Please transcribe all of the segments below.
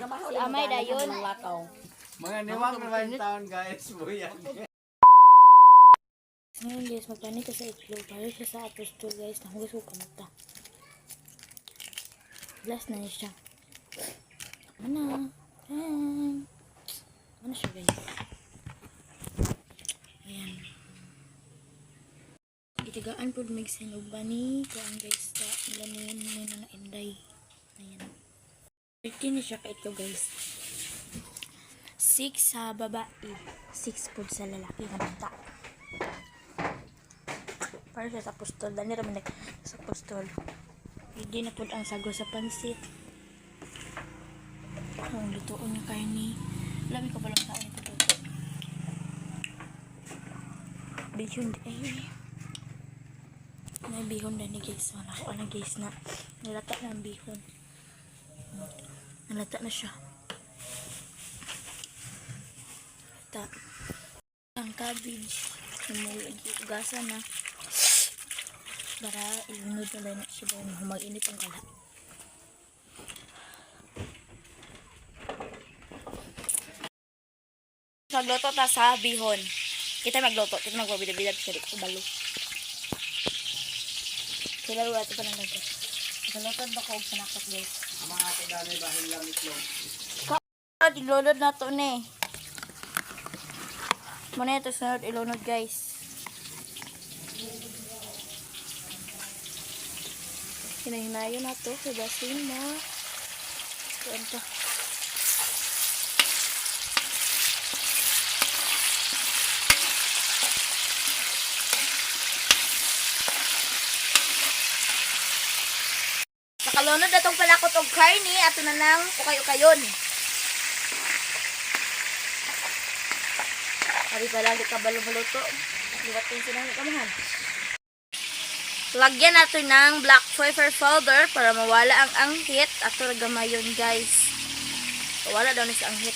Si Amay dayon. Mga niwang naman taon, guys, buyag. Ngayon guys, magpanit ka sa itlog. Para siya sa apostol, guys. Nahugas ko kamata. Last na niya siya. Ano? Ayan. Ano siya, guys? Ayan. Itigaan po mig sinuba ni kuan guys sa ilanin ni na inday. Ayan. 13 na siya ka itlog, guys. 6 sa babae, 6 po sa lalaki nga bata. Para siya sa apostol. Dani raman nag sa apostol. Hindi na po ang sago sa pansit. Ang lutoon nga karni. Lami ko palang saan ito luto. Bihon eh. May bihon na ni guys. Wala ko na guys na. Nalata na ang bihon. Nalata na siya. Nalata. Ang cabbage. Gasa na para ilunod na lang siya ba mag-init ang kala. Magluto ta sa bihon. Kita magluto, kita magbabida-bida siya dito balo. Sila wala ito pa nang lagay. Magluto ba ko og panakot, guys? Ang mga ate danay bahin lang itlog. Sunod, ilunod na to ni. Muna ito sunod ilunod, guys. Hinahinayon na to. Kaya mo. Kuan to. Nakalunod na tong palakot og karne. Ato na nang ukay-ukayon. Abi pa lang di ka balo maluto. Liwat din sila ng kamahan. Lagyan natin ng black pepper powder para mawala ang anghit. Ato ra gamayon, guys. Wala daw ni sa anghit.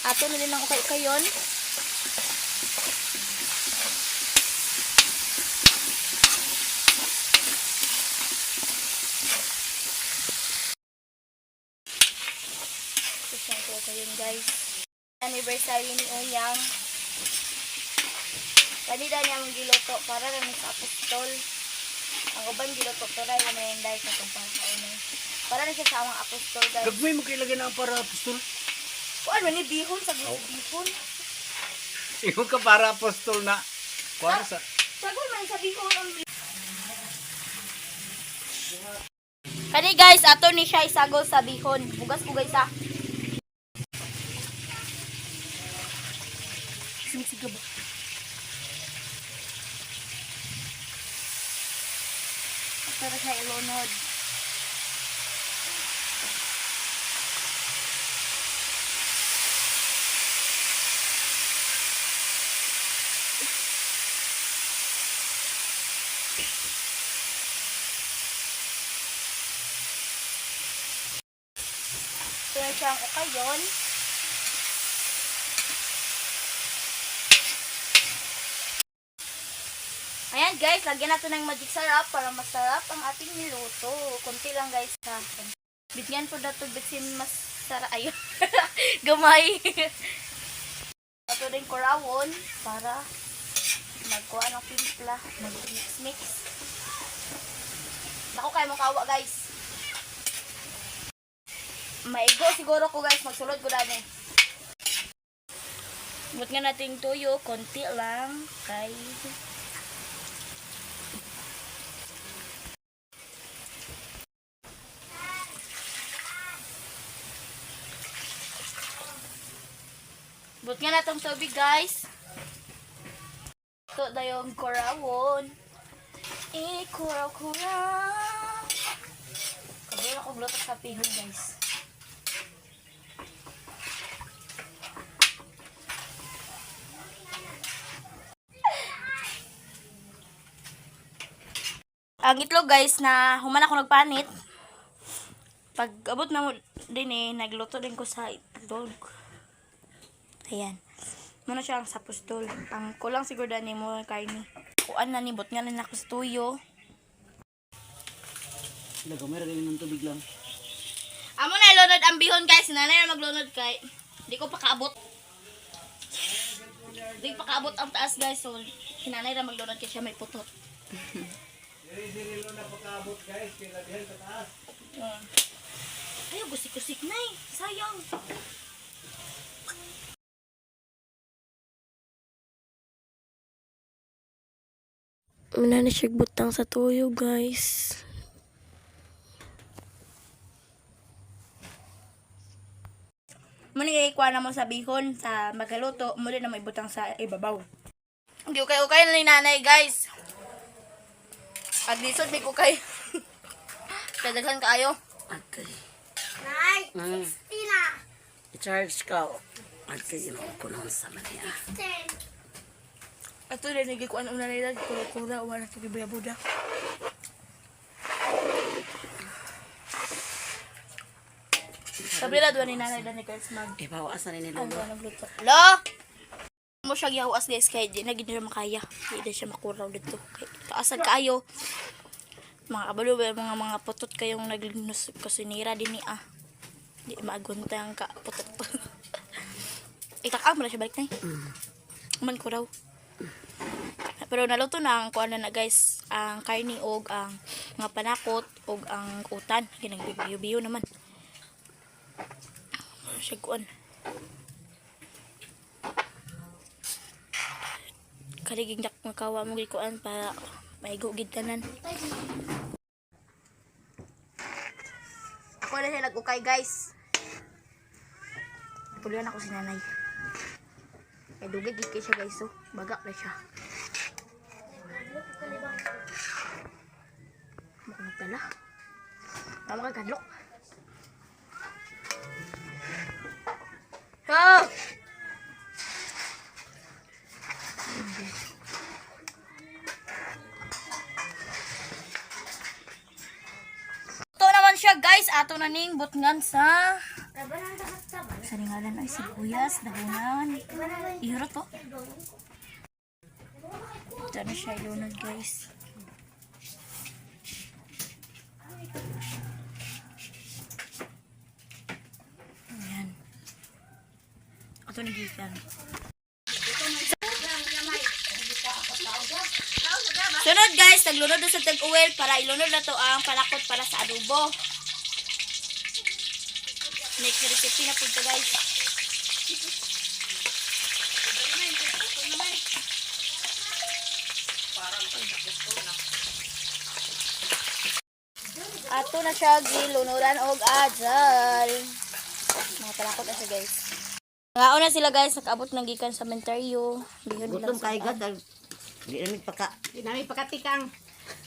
Ato na din ang ukay-ukayon. Ito siya ang ukay-ukayon, guys. Anniversary ni Unyang. Kanina niya ang giluto para rin sa apostol. Ang uban giluto to rin na may sa itong para sa unay. Para na siya sa amang apostol, guys. Gagmay mo kailagay na ang para apostol. Kuan man ni bihon sa bihon. Ikaw ka para apostol na. Kuha sa Sagol man sa bihon ang. Kani guys, ato ni siya isagol sa bihon. Bugas ko guys ah. Sumisigaw ba? Pero siya ilunod. Ito na siyang ukayon. Ayan guys, lagyan natin ng magic sarap para masarap ang ating niluto. Kunti lang guys ha. Bigyan po na ito, bitsin mas sarap. Ayun. Gamay. Ito din kurawon para magkuha ng timpla. Mag-mix-mix. Ako kayo mong kawa, guys. Maigo siguro ko guys, magsulod ko dani. But nga nating tuyo, konti lang kay But nga natong tubig, guys. Ito dayong kurawon. Eh, kuraw kuraw. Kabila ko luto sa pihon, guys. Ang itlog guys na human ako nagpanit. Pag abot na mo din eh, nagluto din ko sa itlog. Ayan. Muna siya ang sa pustol. Ang kulang siguro dani mo karne. Kuan na ni bot nga na nako sa tuyo. Lagomera rin ng tubig lang. Amo na ilunod ang bihon guys. Nanay na maglunod kay di ko pa kaabot. Di pa kaabot ang taas guys. So hinanay ra maglunod kay siya may putot. Diri na pagkaabot guys, kay labihan sa taas. Ayaw, gusik-gusik na eh. Sayang. Wala na siya butang sa tuyo, guys. Muna ikuha na mo sa bihon sa magaluto, muli na mo ibutang sa ibabaw. Okay, okay, okay na ni nanay, guys. Pag lisod, may kukay. Dadaghan kaayo. Okay. Nay, 60 na. I-charge ka. Okay, ko noon sa maniya. Ato na nagikuan una nila, kura-kura, wala sa gibuya-buda. Sabi na doon ni nanay dani guys mag Ibawaas na ni ano Lolo. nagluto. Lo! Mo siya gihawas guys kay di na gid na makaya. Di na siya makuraw dito. Kay taasag kaayo. Mga kabalo ba mga mga putot kayong naglinos kusinira din ni ah. Di maagunta ang ka putot. Itakaw mo na siya balik na Man kuraw. Pero naluto na ang kuan na guys, ang karni og ang mga panakot og ang utan. Ginagbiyo-biyo naman. Siya kuan. Kaliging dak makawa mo gikuan para maigo gid tanan. Ako na siya nag-ukay guys. Tuloy ako si nanay. Kay dugay gid kay siya guys so baga na siya. Mukhang nagdala. Tama ka kadlok. Oh! Ito naman siya guys, ato na ning butngan sa sa ringalan ay sibuyas, dahunan. Ihuro to. Ito na siya ilunod guys. Ayan. Ato na gikan. Sunod guys, naglunod na sa tag-uwel para ilunod na to ang palakot para sa adobo. Next recipe na po ito guys. Ato na siya gilunuran og ajal. Mga palakot na siya guys. Ngaon na sila guys, nakaabot ng gikan sa mentaryo. Bihon Gutom lang sa kay gad. Di namin paka. Di namin pakatikang.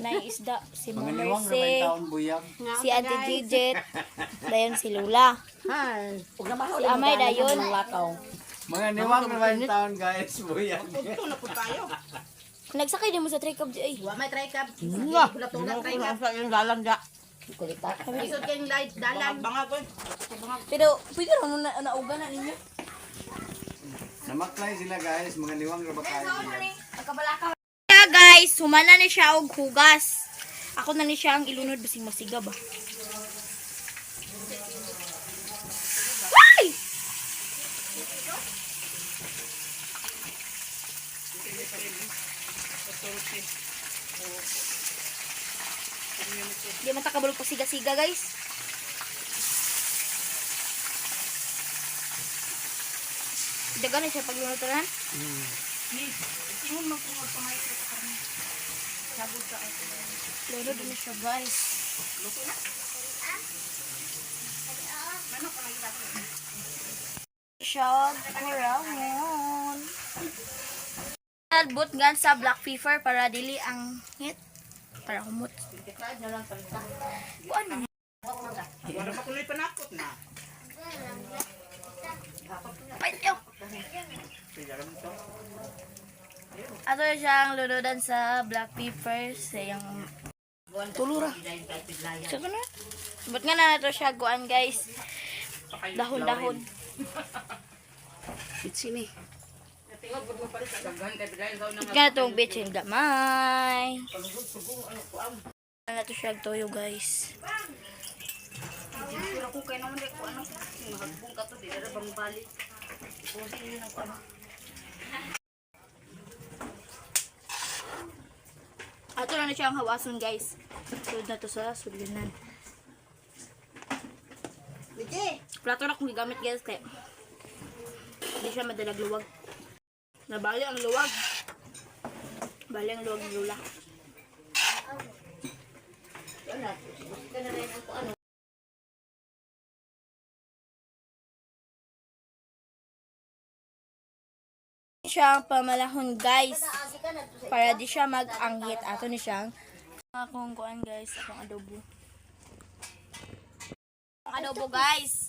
Nay isda si Mga Mama niwang na Mercy, taon buyag. si Ate Gidget, dayon si Lula. Hi. Ug na Si Amay dayon. Mga niwang na taon guys, buyag. Ito na po tayo. Nagsakay din mo sa trikab di ay. Wa may try ka. Nga. Bulatong try ka. Sa yung dalan ga. Kulita. Isod kayong light dalan. Pero pwede ra mo na nauga na ninyo. Namaklay sila guys, mga niwang ra ba kayo buyag. Kaya guys, humana ni siya og hugas. Ako na ni siya ang ilunod bising masiga ba. Why? Di man ta kabalo pa siga-siga guys. Dagan na siya paglunod tanan. Lolo din siya guys. Siya kuramon. Albot nga sa black pepper para dili ang hit para humot. Kuan man. Wala pa kuloy panakot na. Payo. Ato na siyang lunudan sa black pepper sa iyang tulura. Sa na. Ba't nga na nato siya guan guys? Dahon-dahon. Sini. Kaya itong bitchin gamay. Ano to siya toyo, guys. Pero kung kayo naman ko ano, mahagbong ka to, di na bang balik. Ato na na siya ang hawason, guys. Sulod na to sa sulyanan. Plato na akong gigamit, guys, kaya hindi siya madalag luwag. Nabali ang luwag. Bali ang luwag ni Lula. Siya ang pamalahon, guys, para di siya mag-anghit. Ato ni siyang akong kuan, guys, akong adobo. Ang adobo, guys.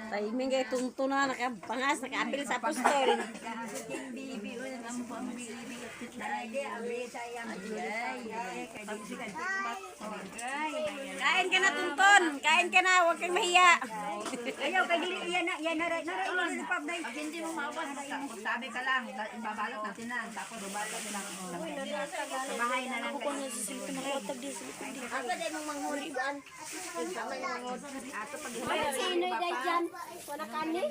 Timing kay tunto na nakapangas nakaapil sa apostol. Kain ka na tunton, kain ka na, huwag kang mahiya. Ayaw kay dili iya na iya na na lollipop na. Hindi mo maawas basta sabi ka lang ibabalot natin na tapos babalot na lang. Sa bahay na lang. Ako na sa silipin ako tag di silipin di. Si Inoy dahil dyan, wala kani.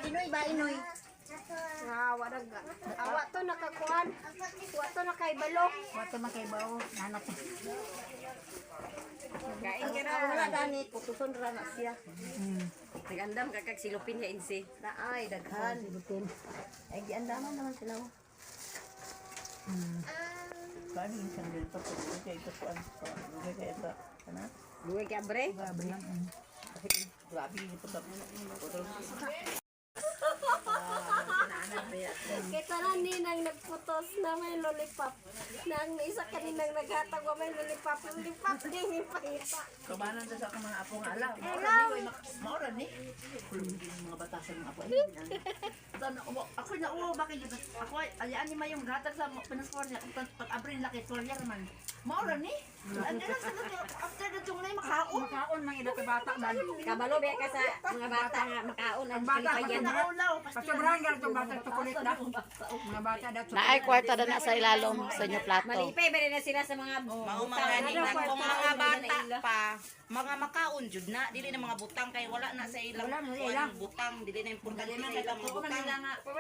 Inoy ba Inoy? Ah, wala ga. Awa to nakakuan. Wa to nakaibalo. Wa to makaibaw nanak. Kain ka na. Wala dani, putuson ra na siya. Nagandam ka kag silupin ya insi. Naay daghan. Ay giandaman naman sila. oh. Duwe ka bre. Kita na ninang nagputos na may lollipop. Nang isa kaninang naghatag wa may lollipop. Lollipop din ipangita. Kumanan sa akong mga apo nga alam. Maura ni, maura ni. Kulong din mga batasan mga apo. Tan ako ako na oh bakit yun? Ako ay ayaan ni mayong gatag sa pinaspor niya kung pag abrin laki storya man. Maura ni. Ano lang sa after the tunglay makaon. Makaon mang ila ka bata man. Kabalo ba ka sa mga bata nga makaon ang Bata kalipayan. Naulaw. Pasobrahan ganitong bata chocolate na. Mga bata da chocolate. Naay kwarta na na sa ilalom sa inyo plato. Malipay ba na sila sa mga Mao mga ni kung mga bata pa, mga makaon jud na, dili na mga butang kay wala na sa ilang kuan butang, dili na importante sa ilang mga butang.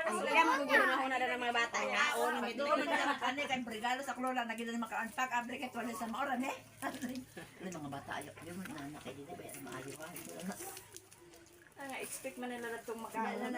Sila magugulong na ng mga bata nga. Kaon gid Doon man lang ani kay regalo sa klola na gid makaon pag abre kay tuwalya sa maura ni. Ano mga bata ayo, di man na kay dili ba yan maayo ka. Expect man nila na itong makaon.